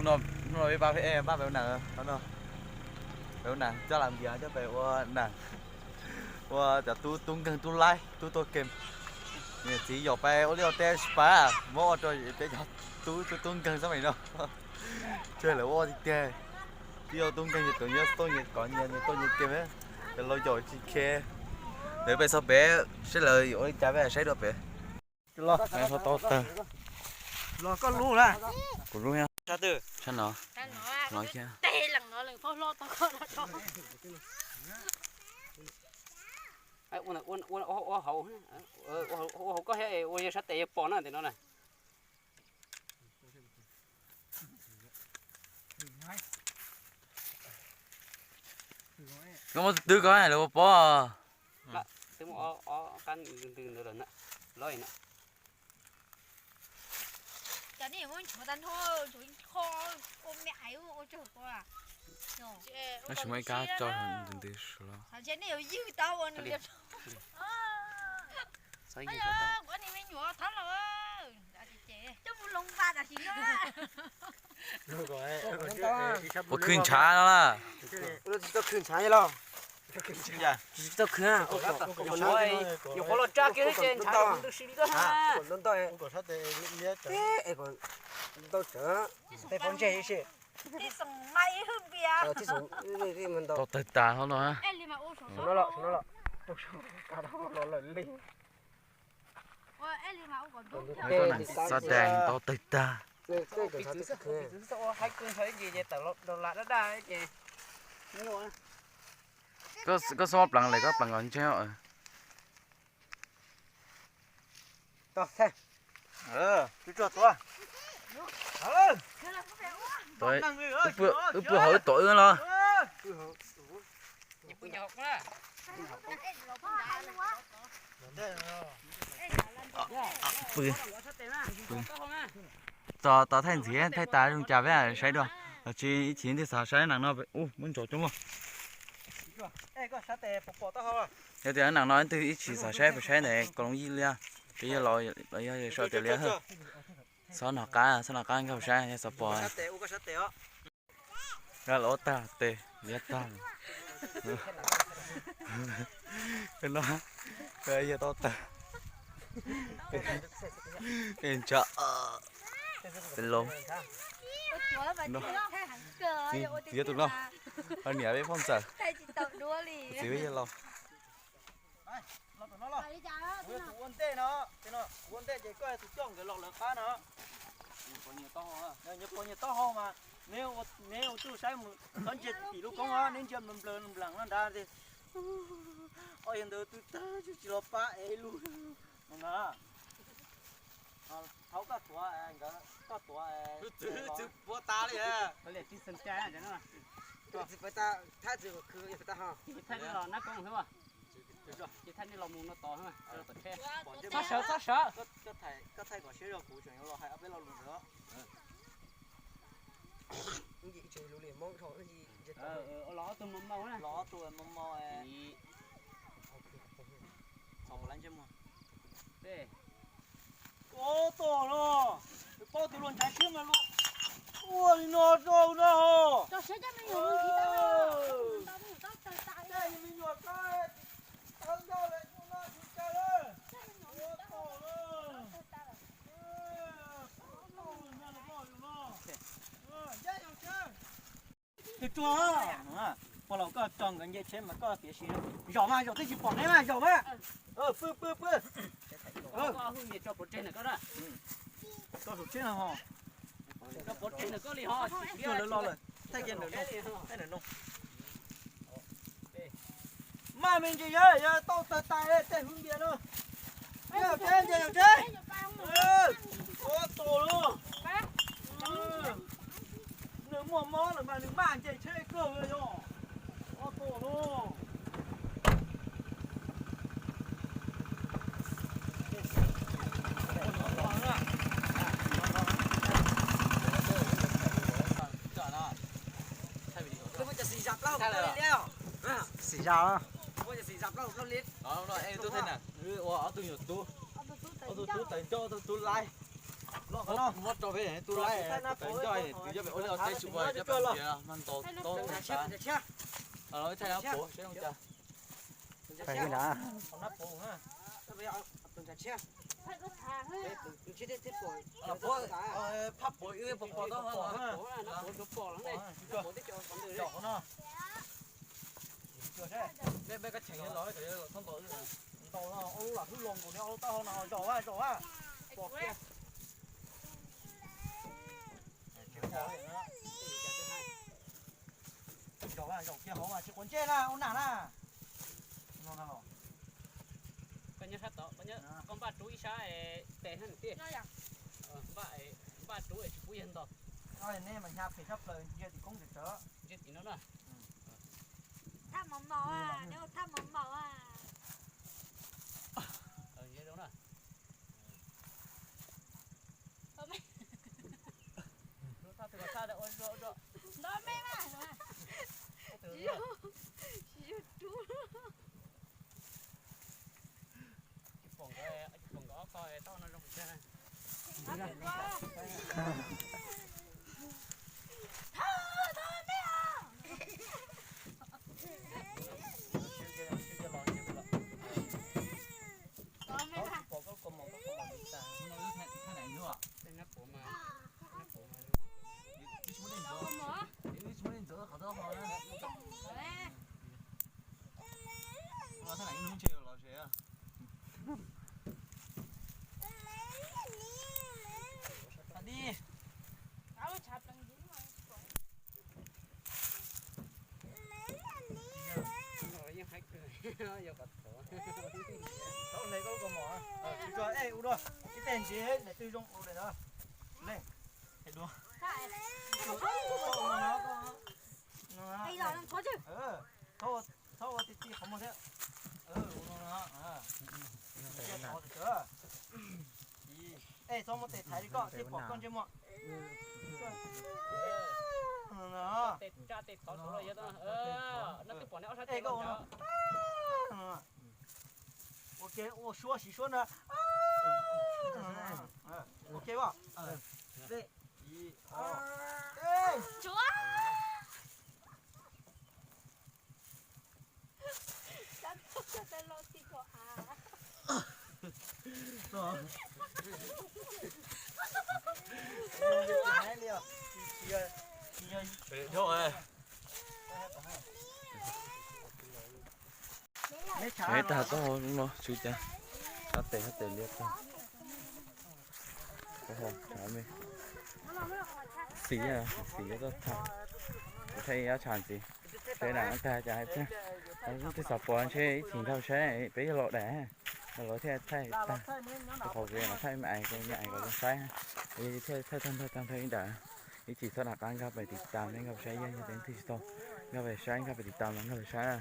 Hnub no peb pab peb pab pem ua nam, pem ua nam coj lam npias coj pem ua nam, ua cov tub tub nkeeg tub laib tub tuaj kem. Niam txiv yaum peb ua liaj ua teb tsis pab, muab ua rau peb cov tub tub tub nkeeg xab meem no. Tseg lawv ua tiag tiag. Twb yog tub nkeeg ces tau nyias tuaj nyias kov nyias nyias tuaj nyias kem, cov laus yaum tsis khe. Lawv pem txog pem saib lawv yuav ua li cas peb saib dua pem. Los tau tawg. Los koj lub la. Kuv lub. Sab twg? Sab no. No thiab. Ua hauv koj thiab ua yog sab tes yuav pom na ntawm no na. Koj muab twb koj lawv ua pov. Twb muab ob qab ntws ntws ntawd lawm na. Los na. Cov nej yuav muab nchuav tag nrho, nchuav kho, ua me aiv ua tsawg ko. Tab sis muaj ib kab tso ntws ntws los. Nej yuav ywg tau ua nws. Ua me nyuam thab los. Coj mus loo npa tam sim no. Puas khwv ntshav no la? Tsis tau khwv ntshav los. Tsis tau khwv. Nyuam qhuav los tsa kiag ces ntshav ntws si li koj ha. Ntau tsawv. Tau tawg tas hov no. Koj nam xav dees tau tawg tag. Koj xub pleev lawm koj pleev kom ntseg. Wb pw hauv wb tom wb los. Tos tos thaij ntxiv thaij tas zoo cas peb saib dua. Los tsis ib chim twb xav saib nam no ub muab ntsos coob luaj. Yog tias nam no twb ib chim xav saib puas saib ntawm Kaus Loos Yij li, ces yog los yog sau tias li. Xob nov qab, xob nov qab nkag saib yog xav pom. Los ua tag tes liav tag. No yog tau tag. Ntsha pes loos. Txiv tus no, ho niam peb phooj ntxawm. Txiv peb yawg laus. Kuv ua ntej no, kuv ua ntej ces koj tus coj nkawd los lawv qab no. Nyias pos nyias taub hau mas, neb ua tsuj saib mus, txhob ntsia tim lub koob os, neb ntsia nplaws nplaws nplaws no nrad. Ob yawg ntawd twb tag tsis los pab es lub no na. Thaum koj tuav, koj tuav, txwv puab tas li. Txwv puab tas, thaij txwv khwv, thaij nej los nab koob xwb. Ces thaij nej los mus no tod, txhob sawv, txhob sawv. Koj thaij kom siab zog kuv tseem yuav los hais ob peb lo lus ntawd. Los ob tug mau mau, los ob tug mau mau. Txhob lab ntsej muag. Ua tom no, paub tus luag ntshav siab mas luag ua li no rau na. Tej me nyuam koj tawv ntau lawm, ua tom no. Tus tsuag, pog laus koj tso nkawd nce tsheb mas koj piav si. Zaum mas, zaum twb tsis pom neb mas zaum mas. Pw pw pw. Tso pov tseg ntawm koj li ho. Tsuag lawv los lawm, thaij kiag ntawm no, thaij ntawm no. Maj me ntsis yawg, yog tau tawg tas tej hwv npias no. Ua tus los, nws muaj mob lawm mas nws maj nce tsheb kawg li os. Ua tus los. Xim zam. Ua ob tug nyuam tub, ob tug tub tawv ncauj, ob tug tub laib, loj Muab rau peb tus laib, tus nco, tus nco pem ua liaj teb tsis ua cov pem tias mas ntaus tau tus tas. Los thaij na puav seb zoo cas. Phaj puav, phaj puav ib puas pom tau. Peb, peb kab cheem los, los thoob ntaus. Ntaus no ua lub lam hwb loo nkaus li, ua lub taub hau no zaum a, zaum a. Pom kiag. Zaum a, zaum kiag hauv mas tsis quav ntsej na, ua nam na. Koj nyob sab tod, koj npaj rub ib sab tes na niam tij. Npaj rub es tsis pub yawg ntaus. Nej mas hnyav phem tshaj plaws, ntsia tim koob tim tsawv. Ntsia tim no na. Thaj mos mos a, neb ua thaj mos mos a. Ntsia zoo na. Ntau me mas. Tsis yog rub. Tsis pom nkawd, tsis pom nkawd ob ko taub hau no zoo pes tsawg. Ib teg ntxiv daim twg zoo ua daim no. Thaub ua ti ti qhov muag thiab. Ej, txhob muab tes thaiv li koj thiaj pom koj ntsej muag. Ua ke, ua suab siv suab na. Ua ke as. Tag tau no tswv cas, sab tes sab tes liab tag. Xim, xim yuav tuaj tham, kuv saib ib ob tshav ntxiv, peb na tag cas hais tiag, twb xav pom ntshe ib chim nrog saib peb yog los daim, los thiaj thaij tag, rau qhov kuv los thaij me ais, me ais kom zoo saib, thiaj thaij tag nrho tag nrho ib daim, ib chim txhob rov qab nkag pem tiv tas, nkag saib yog yog peb twg tsis tau, nkag pem saib, nkag pem tiv tas mas nkag pem saib.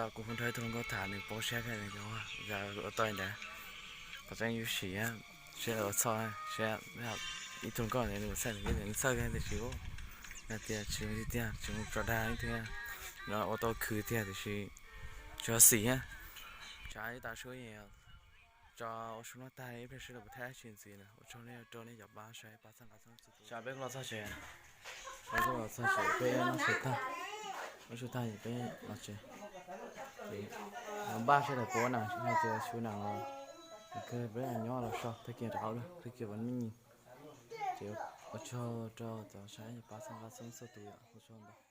Tau kuv hu nrog ib tug hluas nkauj tham nws paub siab thiab nws cov zaj ua tau li ntawd. Qhov tseeb yus sim siab lawv ua txhoj siab, ib tug nkauj ntawd nws mus txhawj nws txhawj tiag tiam sis yog tias tsis mus tiag tsis mus tso dag ib tug no ua tau khwv tiag tiam sis tsis xim. Tsam ib tas suab yeej Rov ua su noj tag ib pliag seb lawv puas thaij dab tsi ntxiv na. Ua tsaug nej rau nej cov pab saib, pab txhawb nqa txhawb nqa txhua tus. Tsam peb los txog tsev, peb noj su tag, noj su tag ces peb los tsev. Ces los npaj seb lawv puas ua nas, yog tias tsis ua nas los peb nyob los so, tag kis rov qab ua, tag kis ua me nyuam. Ces ua tsaug rau cov saib, pab txhawb nqa txhua tus yom, ua tsaug ntau.